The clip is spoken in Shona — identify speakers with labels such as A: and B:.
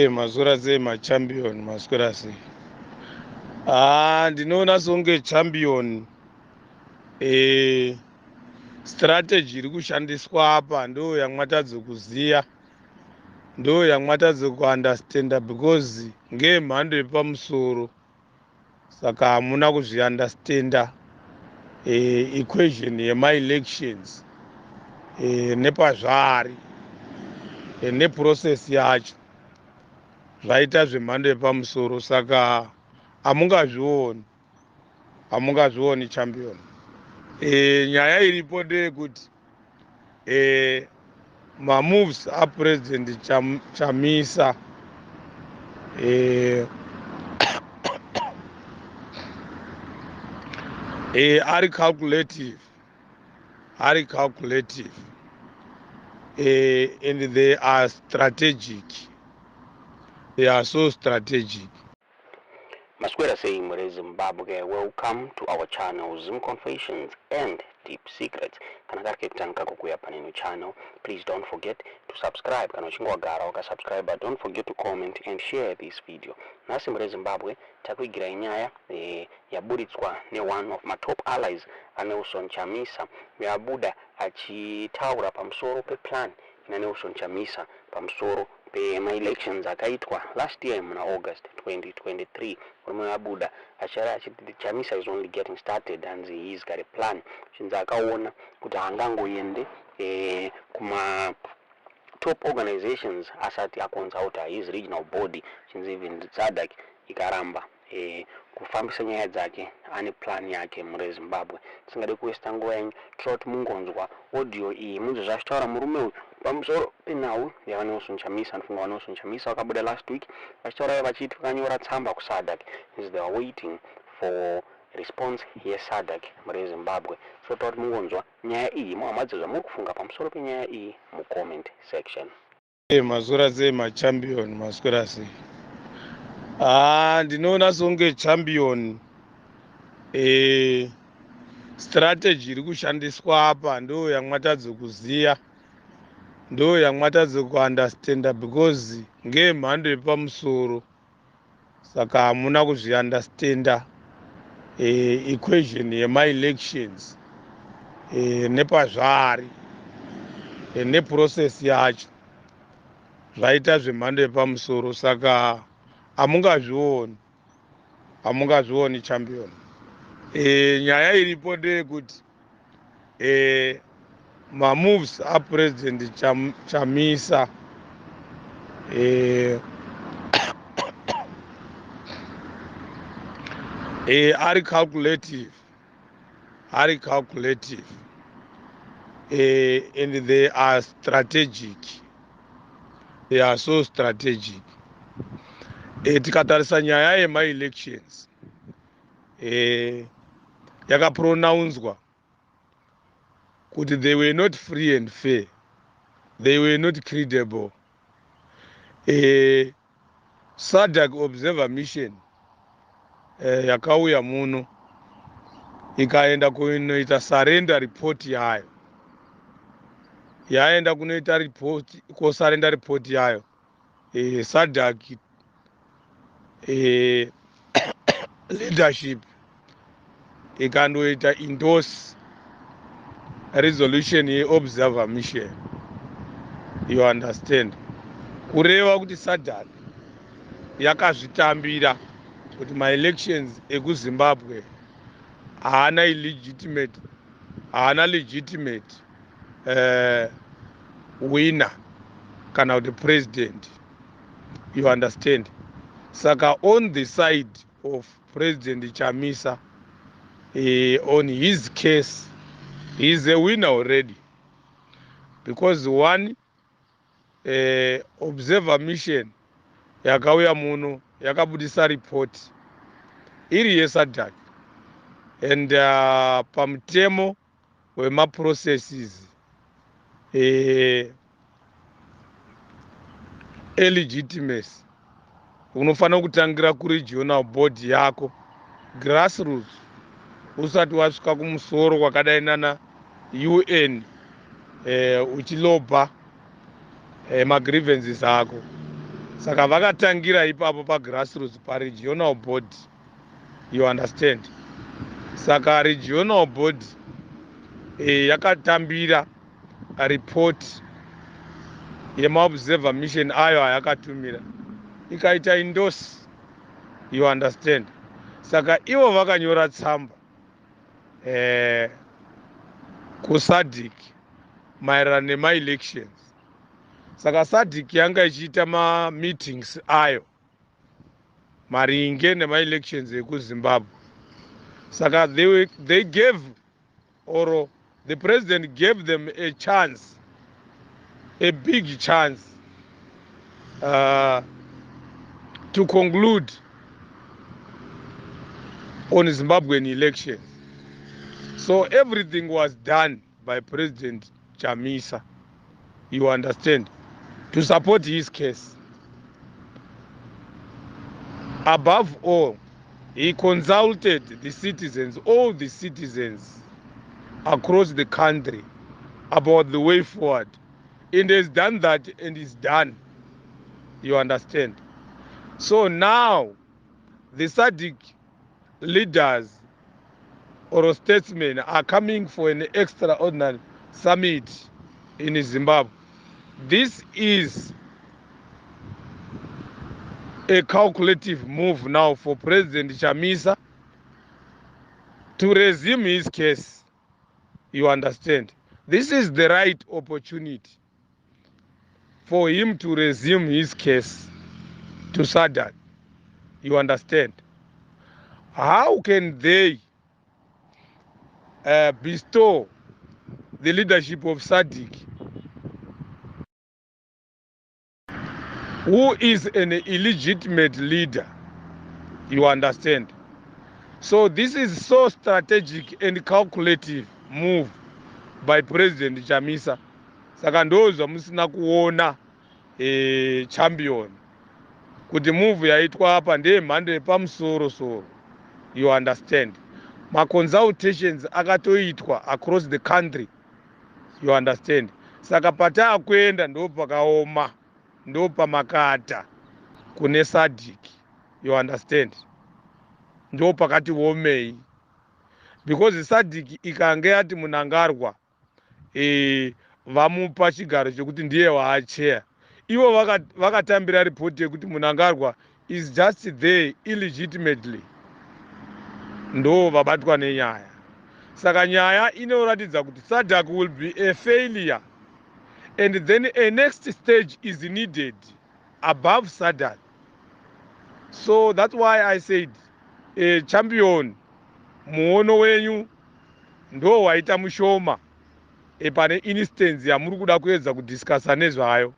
A: Maswera sei machampion, maswera sei? Haa, ndinoona songe champion, strategy iri kushandiswa apa ndo yamwatadze kuziya, ndo yamwatadze kuunderstanda, because ngeyemhando yepamusoro, saka hamuna kuzviunderstanda equation yemaelections nepazvaari neprocess yacho. Zvaita zvemhando yepamusoro, saka hamungazvioni, hamungazvioni champion. Nyaya iripo ndeyekuti mamoves aPresident Chamisa ari calculative, ari calculative, and they are strategic, they are so strategic.
B: Maswera sei muri Zimbabwe? Welcome to our channel, Zim Confessions and Deep Secrets. Kana kari kekutanga kukuya paneno channel, please don't forget to subscribe. Kana uchinge wagara wakasubscribe, but don't forget to comment and share this video. Nhasi muri Zimbabwe takuigirai nyaya yaburitswa neone of matop allies aNelson Chamisa, yabuda achitaura pamusoro peplan ina Nelson Chamisa pamusoro pemaelections akaitwa last year muna August 2023. Murume abuda achara achiti Chamisa is only getting started and he's got a plan. Chinzi akaona kuti haangangoende kuma top organizations asati aconsulta his regional body. Chinzi even SADC ikaramba kufambisa nyaya dzake, ane plan yake. Muri Zimbabwe, tisingade kuwesta nguva yenyu, toda kuti mungonzwa audio iyi, munzwe zvachitaura murume uyu pamusoro penhau yaVaNelson Chamisa. Ndifunga vaNelson Chamisa vakabuda last week vachitaura vachiti vakanyora tsamba kuSADC, is they are waiting for response yeSADC. Muri Zimbabwe, toda kuti mungonzwa nyaya iyi, muhamadze zvamuri kufunga pamusoro penyaya iyi mucomment section.
A: Maswera sei machampion, maswera sei? Haa, ndinoona songe champion, strategy iri kushandiswa apa ndo yamwatadze kuziya, ndo yamwatadze kuunderstanda, because ngeyemhando yepamusoro, saka hamuna kuzviunderstanda equation yemaelections nepazvaari neprocess yacho. Zvaita zvemhando yepamusoro, saka hamungazvioni, hamungazvioni champion. Nyaya iripo ndeyekuti mamoves aPresident Chamisa ari calculative, ari calculative, and they are strategic, they are so strategic. Tikatarisa nyaya yemaelections yakapronounzwa kuti they were not free and fair, they were not credible. SADC observer mission yakauya muno ikaenda kunoita surrender report yayo, yaenda kunoita report, kosurrender report yayo, SADC leadership ikandoita endorse resolution yeobserver mission, you understand? Kureva kuti SADC yakazvitambira kuti maelections ekuZimbabwe haana illegitimate, haana legitimate winner kana kuti president, you understand? Saka on the side of President Chamisa, on his case, he is a winner already, because one observer mission yakauya muno yakabudisa report iri yeSADC, and pamutemo wemaprocesses elegitimacy, unofanira kutangira kuregional board yako, grassroots, usati wasvika kumusoro kwakadai nana UN uchilobha magrievances ako. Saka vakatangira ipapo pagrassroots, paregional board, you understand? Saka regional board yakatambira report yemaobserver mission ayo ayakatumira, ikaita endorse, you understand? Saka ivo vakanyora tsamba kuSADC maererano nemaelections. Saka SADC yanga ichiita mameetings ayo maringe nemaelections ekuZimbabwe. Saka they gave, or the president gave them a chance, a big chance to conclude on Zimbabwean elections. So everything was done by President Chamisa, you understand, to support his case. Above all, he consulted the citizens, all the citizens across the country, about the way forward, and has done that and is done, you understand? So now the SADC leaders or statesmen are coming for an extraordinary summit in Zimbabwe. This is a calculative move now for President Chamisa to resume his case, you understand? This is the right opportunity for him to resume his case to SADC, you understand? How can they bestow the leadership of SADC, who is an illegitimate leader, you understand? So this is so strategic and calculative move by President Chamisa. Saka ndo zvamusina kuona, champion, kuti move yaitwa apa ndeyemhando yepamusoro soro, you understand? Maconsultations akatoitwa across the country, you understand? Saka pataakuenda ndo pakaoma, ndo pamakata kune SADC, you understand? Ndo pakati womei, because SADC ikange yati Mnangagwa vamupa chigaro chekuti ndiye waacheya, ivo vakatambira ripoti yekuti Mnangagwa is just there illegitimately, ndo vabatwa nenyaya. Saka nyaya inoratidza kuti SADC will be a failure, and then a next stage is needed above SADC. So that's why I said, champion, muono wenyu ndo waita mushoma pane instance yamuri kuda kuedza kudiscussa nezvayo.